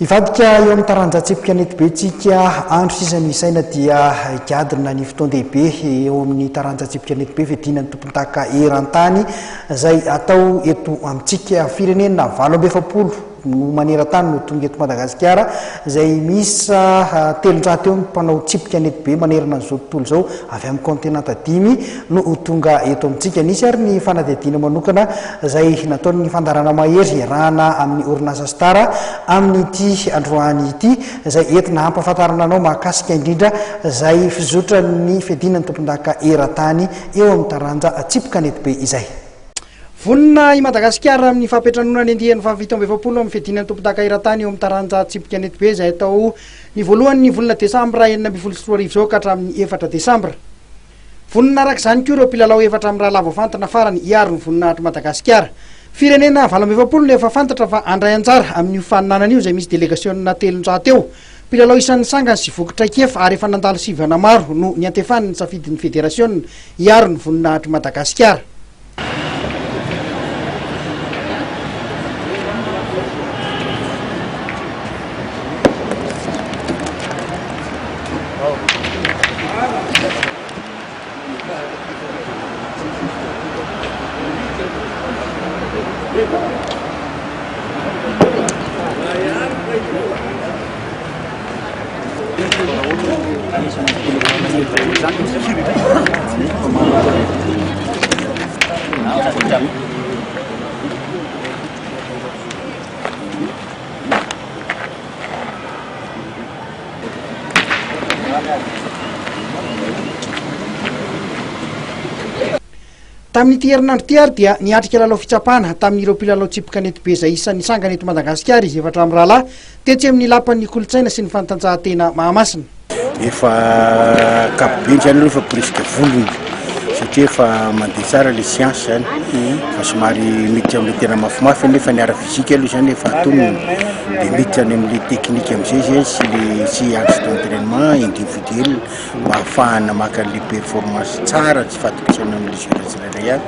Hivadika eo amin'ny taranja tsipy kanetibe tsika andro sisa ny isaina dia higadona ny fotoan-dehibe eo amin'ny taranja tsipy kanetibe fiadiana ny tompon-daka eran-tany izay atao eto amintsika. Firenena 48 no maneran-tany no tonga eto Madagasikara izay miisa 300 eo ny mpanao tsipy kanetibe manerana an'izao tontolo izao avy amin'ny kaontinanta dimy no ho tonga eto amintsika. Nisy ary ny fanadihadiana manokana izay nataon'ny fandaharana Mahery iarahana amin'ny orinasa Star amin'ity androany ity izay entina hampahafantarana anao mahakasika indrindra izay fizotran'ny fiadiana ny tompondaka eran-tany eo amin'ny taranja tsipy kanetibe izay. Vonona i Madagasikara amin'ny fampiantranoana ny andiany faha-47 amin'ny fiadiana ny tompondaka eran-tany eo amin'ny taranja tsipy kanetibe izay hatao ny voalohan'ny volana desambra 2016 izao ka hatramin'ny 4 desambra. Vonona araka izany koa ireo mpilalao efatra mirahalahy voafantina farany hiaro ny voninahitr'i Madagasikara. Firenena 48 no efa fantatra fa handray anjara amin'io faninanana io izay misy delegasionina 300 eo. Mpilalao isan'ny sangany sy voky traikefa ary efa nandalo sivana maro no niantefany ny safidin'ny federasiona hiaro ny voninahitr'i Madagasikara. Tamin'ity herinandro ity ary dia niatrika lalao fitsapana tamin'ireo mpilalao tsipy kanetibe izay isan'ny sangany eto Madagasikara izy efatra mirahalahy tetsy amin'ny lapan'ny kolontsaina sy ny fanatanjahantena Mahamasina. Efa ankapobeny zany aloha efa presque vonona satria efa mandeha tsara le science zany fa somary miditra amle tena mafimafy nefa ny ara physique aloha zany efa antonony de miditra any amle technique amizay zay sy le séance d'entrainement individuel mba ahafahana maka anle performance tsara tsy fahatokisana amle joueur tsirairay avy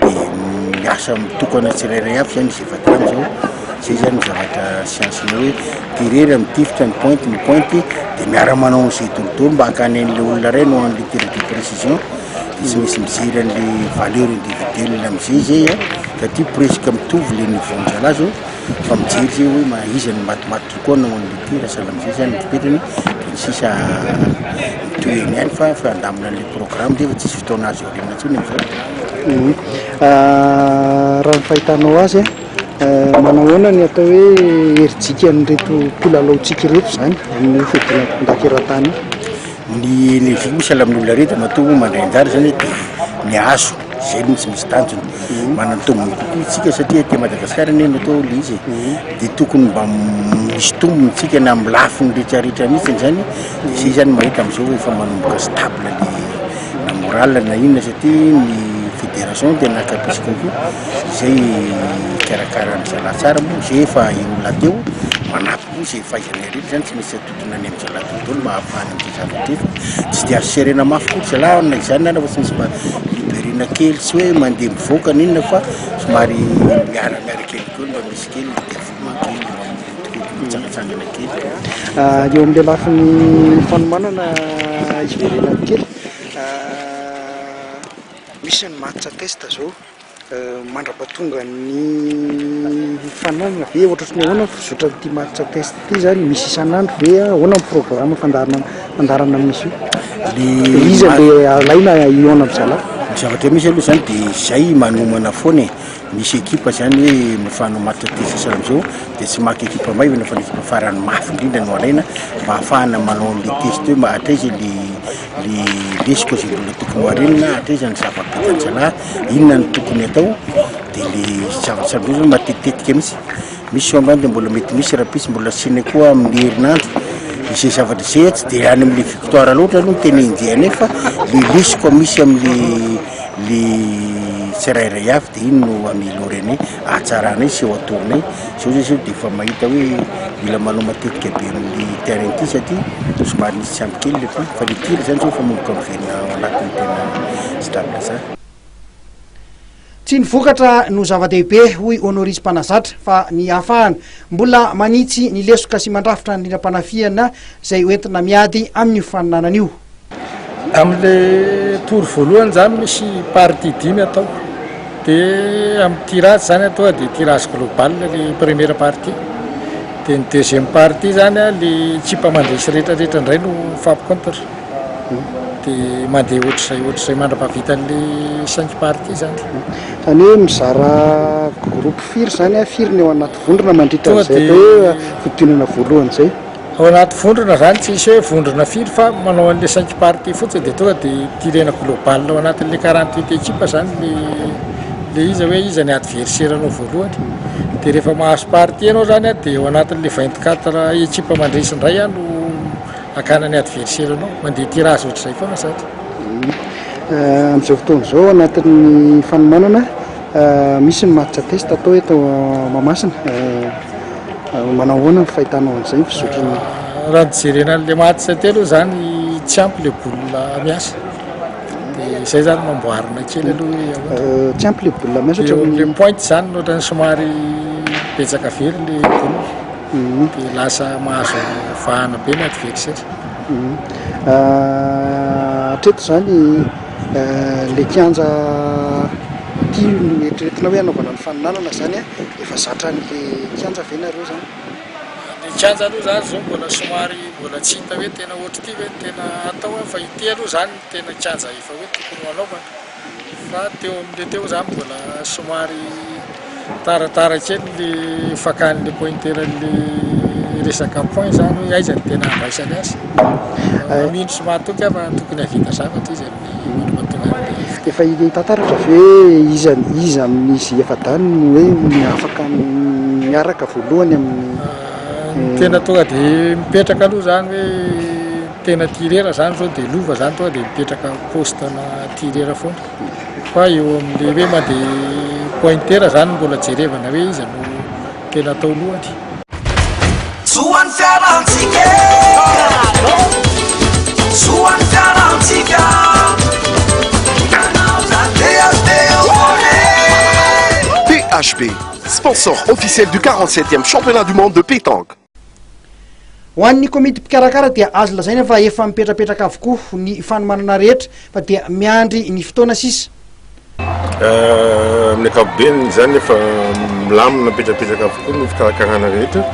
de miasa mitokana tsirairay avy zany izy efa tany zao. Zay zany ny zavatra science-nay hoe tirer mitifitra ny pointe ny pointe de miara manao an'izay dolidoly mba hakany an'le olona ray no an'le tir de précision de tsy maintsy mijery an'le valeur individuelle am'zay zay a satria presque mitovy le niveau an-dralahy zao fa mijery zay hoe ma- iza no matimaty kokoa hanao an'le tir sahala am'zay zany ny fipetrany de ny sisa mitohy eny ihany fa fa handamina an'le programme zay fa tsisy fotoana azo aoriana intsony am'zao. Raha ny fahitanao azy a, Manao ahoana ny atao hoe herijikan'ireto mpilalaontsika ireto izany amin'io fiadiana tompondaka eran-tany io? Ny énergie moa sahala amin'ny olona rehetra matoa moa mandray anjara izany dia ny azo, izay no tsy misy tanjona. Manan-tombony kokoa isika satria aty Madagasikara anie no atao ilay izy e, dia tokony mba misy tombony isika na amin'ny lafiny rehetra rehetra mihitsy izany, dia izay izany mahita amin'izao hoe efa manomboka stable le na moral na inona satria ny fédération dia naka risque koa. Izay hikarakara ny zalahy tsara moa izay efa olona teo manampy koa izay fahaizanay rehetra izany tsy maintsy atodina any amin'ny zalahy daholo mba hahafahany amin'izay zavatra efa tsy dia azo serena mafy koa ry zalahy na izany na fa tsy maintsy mba liberena kely tsy hoe mandeha mivoaka na inona fa somary miara miara kely koa mba misy kely ny développement kely mba mikotikotiko mitsangatsangana kely. Eo amin'ilay lafiny fanomanana hiverenako kely, misy ny match test izao. Mandrapatonga ny fananana ve ohatry ny ahoana ny fizotran'ity match test ity zany? Misy isan'andro ve? Ahoana ny programme fandaharana fandaharana amin'izy io? Ny Iza le alaina hihaona amin'ny zalahy? Ny zavatra misy aloha zany de zay manomana foana e, misy ekipa zany hoe mifanao match test isan'andro zao de tsy maka ekipa maivana fa ny ekipa farany mafy indrindra no alaina mba ahafahana manao an'le test hoe mba hatraiza le le lesoka zay mbola tokony ho arenina, hatraiza ny zava-bitan-jalahy. Inona no tokony atao de le zavatra samy zany matetitetika mihitsy, misy eo ambany de mbola mety misy rahampitso mbola asiana koa amin'ny herinandro, izay zavatra izay tsy de any am'le victoire loatra aloha no tena enjehanay fa le lesoka misy am'le le tsirairay avy de iny no améliorer-nay, ahatsaranay sy eo atoronay, zao zay zao de efa mahita hoe mila manao matetika be am'le terrain ty satria somary misy tsy ampy kely le point fa le tir zany zao efa manomboka miverina ao anatin'ny tena stable tsara. Tsy ny vokatra no zava-dehibe, hoy Honoris mpanazatra, fa ny hahafahana mbola manitsy ny lesoka sy mandrafitra ny rindram-panafihana izay hoentina miady amin'io faninanana io. Amin'ilay tour voalohany izany misy partie dimy atao, dia amin'ny tirage izany tonga dia tirage global ilay première partie, dia ny deuxième partie izany an ilay ekipa mandresy rehetra rehetra indray no mifampi-contre, dia mandeha ohatr'izay ohatr'izay mandra-pahavitan'ilay cinq parties izany. Izany hoe mizara groupe firy izany an, firy ny ao anaty vondrona mandritra an'izay atao hoe fihodinana voalohany izay? Ao anaty vondrona zany tsisy hoe vondrona firy fa manao an'le cinq parties fotsiny de tonga de tirena global ao anatin'le 48 équipes zany le le iza hoe iza ny adversaire anao voalohany de rehefa mahazo partie ianao zany a de ao anatin'le 24 équipes mandresy indray a no hakana ny adversaire anao, mandeha tirage ohatr'izay foana zany. Amin'izao fotoana izao anatin'ny fanomanana misy ny match test atao eto Mahamasina. Manao ahoana ny fahitanao an'izay ny fizotry ny. Raha ny jerena an'ilay match teo aloha izany tsy ampy ilay boule miasa. Dia izay izany no amboarina kely aloha hoe ahoana. Tsy ampy ilay boule miasa Eo amin'ilay pointe izany no ohatran'ny somary betsaka very ilay boule. Dia lasa mahazo vahana be ny adversaire. Hatreto izany ilay kianja ity no eritreretina hoe hanaovana ny faninanana izany an. Efa zatra an'le kianja ve nareo zany? Ny kianja aloha zany zao mbola somary mbola tsy hita hoe tena ohatr'ity ve no tena atao an, fa ity aloha zany no tena kianja efa hoe tokony ho anaovana fa teo amin'le teo zany mbola somary taratara kely le fakan'le pointer an'le resaka point zany hoe aiza no tena handraisany azy. Mino sy mahatoky aho fa tokony hahavita zavatra izy amin'ny mandra-pahatonga an'le fotoana. Efa hita taratra ve hoe iza iza amin'izy efa-dahy no hoe afaka miaraka voalohany amin'ny. Ny tena tonga dia mipetraka aloha zany hoe tena tirera zany zao dia lova zany tonga dia mipetraka poste-na tirera foana fa eo amin'le hoe mandeha pointer zany mbola jerevana hoe iza no tena atao lohany. Soa ny fiarantsika e! Soa ny fiarantsika. PHB, sponsor officiel du 47e championnat du monde de pétanque. Ho an'ny komity mpikarakara dia azo lazaina fa efa mipetrapetraka avokoa ny fanomanana rehetra fa dia miandry ny fotoana sisa. Amin'ny ankapobeny izany efa milamina mipetrapetraka avokoa ny fikarakarana rehetra.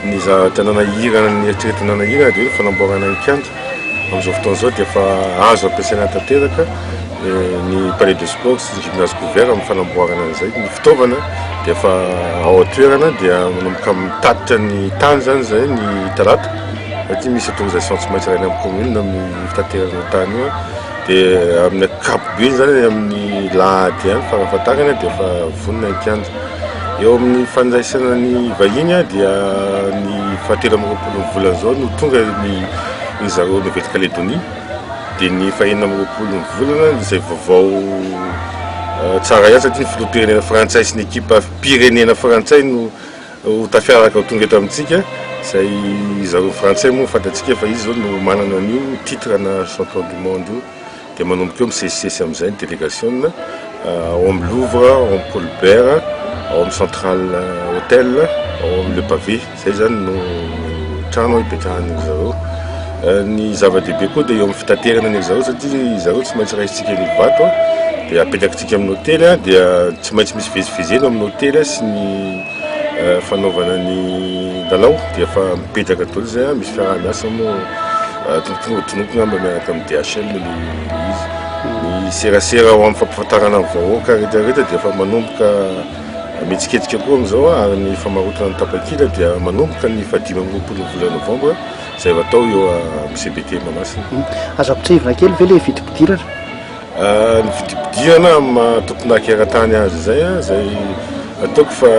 Ny zavatra nanahirana, ny eritreretina nanahirana dia hoe ny fanamboarana ny kianja. Amin'izao fotoana izao dia efa azo ampiasaina tanteraka ny palais de sport sy ny gymnase couvert amin'ny fanamboarana an'izay. Ny fitaovana dia efa ao an-toerana dia manomboka mitatitra ny tany izany izay ny talata satria misy autorisation tsy maintsy alaina amin'ny commune amin'ny fitaterana io tany io. Dia amin'ny ankapobeny izany any amin'ny lahady ihany farafahatarany dia efa vonona ny kianja. Eo amin'ny fandraisana ny vahiny dia ny fahatelo amby roapolo ny volana izao no tonga ny ry zareo Nouvelle Caledonie dia ny fahenina amby roapolo ny volana izay vaovao tsara ihany satria ny filoham-pirenena frantsay sy ny ekipam-pirenena frantsay no Ho tafiaraka ho tonga eto amintsika izay zareo frantsay moa fantatsika fa izy zao no manana an'io titre na champion du monde io dia manomboka eo misesisesy amin'izay ny delegasiona ao amin'ny Louvre, ao amin'ny Paul Bert, ao amin'ny Central Hotel, ao amin'ny Le Pavé izay zany no trano ipetrahan'ny zareo. Ny zava-dehibe koa dia eo amin'ny fitaterana ny zareo satria zareo tsy maintsy raisintsika eny Ivato dia apetrakitsika amin'ny hotely dia tsy maintsy misy vezivezena amin'ny hotely sy ny fanaovana ny lalao dia efa mipetraka daholo izay, misy fiaraha-miasa moa tonga tonoko angamba miaraka amin'ny DHL le izy. Ny serasera ho amin'ny fampifantarana ny vahoaka rehetra rehetra dia efa manomboka mihetsiketsika koa amin'izao ary ny famarotana ny tapakila dia manomboka ny fahadimy amby roapolo ny volana novambra izay ho atao eo amin'ny CBT Mahamasina. Azo ampitrehivina kely ve ilay vidim-pidirana? Ny fidipidirana amin'ny maha tompon'daka eran-tany azy izay, izay ataoko fa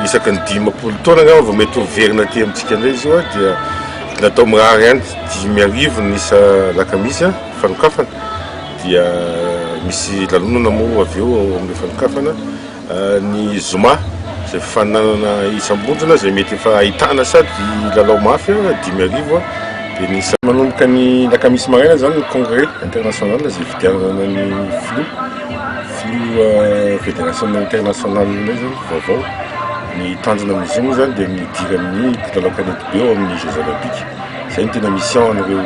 isaky ny 50 taona angamba vao mety ho verina aty amintsika indray izy io dia natao mirary ihany, 5000 ny isa alakamisy fanokafana dia misy lanonana moa avy eo ao amin'ilay fanokafana. Ny zoma izay fifaninanana isam-bondrona izay mety efa ahitana sady lalao mafy 5000 dia ny manomboka ny alakamisy maraina izany ny congrès international izay fidianana ny filoha. filoha fédération internationale indray zany vaovao. Ny tanjona amin'izy io moa zany dia ny hidiran'ny mpilalao kanetibe ao amin'ny Jeux olympiques. Izay no tena mission an'ireo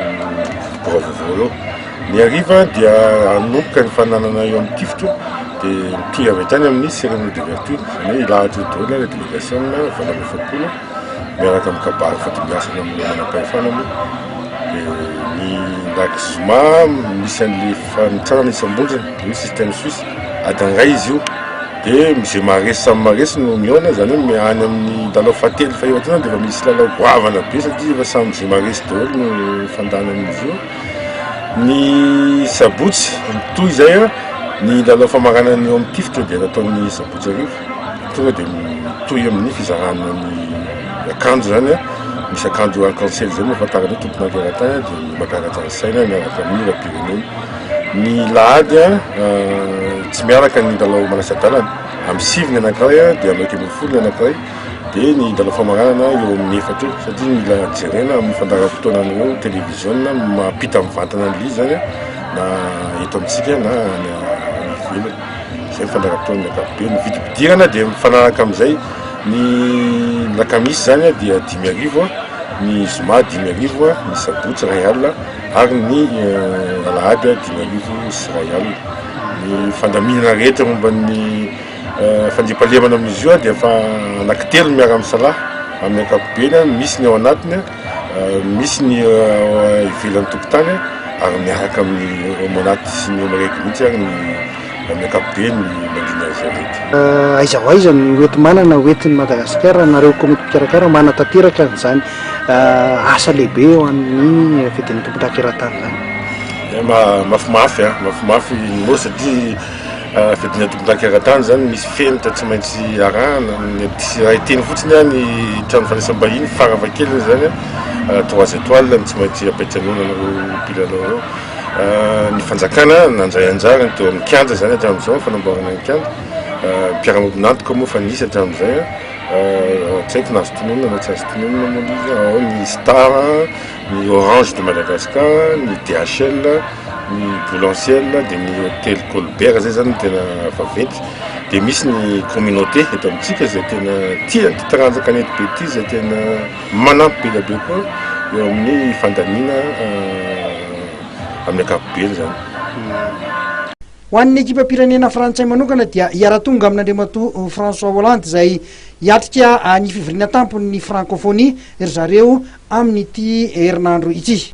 birao vaovao ireo. Ny hariva dia hanomboka ny fananana eo amin'ny tifitra dia mitohy avy hatrany amin'ny cérémonie d'ouverture, izany hoe hilahatra eo daholo ilay délégation 48 miaraka amin'ny kabary fandimbiasana amin'ireo manam-pahefana moa. Dia ny lac zoma misy an'ilay fanitsanana isam-bondrona, ilay hoe système suisse, adiny iray izy io. Dia izay maharesy samy maharesy no mihaona, izany hoe any amin'ny lalao fahatelo fahefatra eo dia efa misy lalao goavana be satria efa samy izay maharesy daholo no mifandany amin'izy io. Ny sabotsy, mitohy izay an, ny lalao famaranana eo amin'ny tifitra dia nataon'ny sabotsy hariva, tonga dia mitohy amin'ny fizarana ny akanjo izany an, misy akanjo arc-en-ciel izay moa ahafantarana hoe tompon'andro eran-tany dia mampiakatra ny saina miaraka amin'ny hiram-pirenena. Ny lahady an, tsy miaraka ny lalao manasa-dalana, amin'ny 9 ny anankiray dia amin'ny 11 ny anankiray. Dia ny lalao famaranana eo amin'ny efatra eo satria mila jerena amin'ny fandaharam-potoanan'ireo televiziona mampita mivantana an'ilay izy zany na eto amintsika na any ivelany. Izay ny fandaharam-potoana amin'ny ankapobeny. Ny vidim-pidirana dia mifanaraka amin'izay. Ny lakamisy zany dia 5000, ny zoma 5000, ny sabotsy 1000 ary ny alahady 5100. Ny fandaminana rehetra momba ny Fandriampahalemana amin'izy io dia efa anankitelo miara-misalahy amin'ny ankapobeny, misy ny ao anatiny, misy ny ivelan'ny tokotany ary miaraka amin'ny Omonat sy ny Omreg mihitsy ary ny amin'ny ankapobeny mandrindra an'izay rehetra. Aiza ho aiza ny hoenti-manana hoentin'i Madagasikara, nareo komity mpikarakara manatanteraka an'izany asa lehibe ho an'ny fiadiana tompondaka eran-tany izany? Mafimafy an, mafimafy ny mot satria Fiadiana tompondaka eran-tany izany misy fenitra tsy maintsy arahana, tsy iray teny fotsiny an ny trano fandraisam-bahiny farafahakeliny izany an trois étoiles no tsy maintsy ampiantranoana an'ireo mpilalao ireo. Ny fanjakana nandray anjara ny teo amin'ny kianja izany hatramin'izao fanamboarana ny kianja, mpiara-miombon'antoka moa fa nisy hatramin'izay an, tsy haiko na azo tononina na tsy azo tononina moa ilay izy, ao ny Star, ny Orange de Madagascar, ny DHL, ny Boulanciel, dia ny Hotel Colbert zay zany no tena vaventy. Dia misy ny communauté eto amintsika izay tena tia an'ity taranja kanety be ity izay tena manampy be dia be koa eo amin'ny fandaniana amin'ny ankapobeny zany. Ho an'ny ekipam-pirenena frantsay manokana dia hiara-tonga amin'Andriamatoa François Hollande izay hiatrika ny fivoriana tampon'ny Frankôfônia ry zareo amin'ity herinandro ity.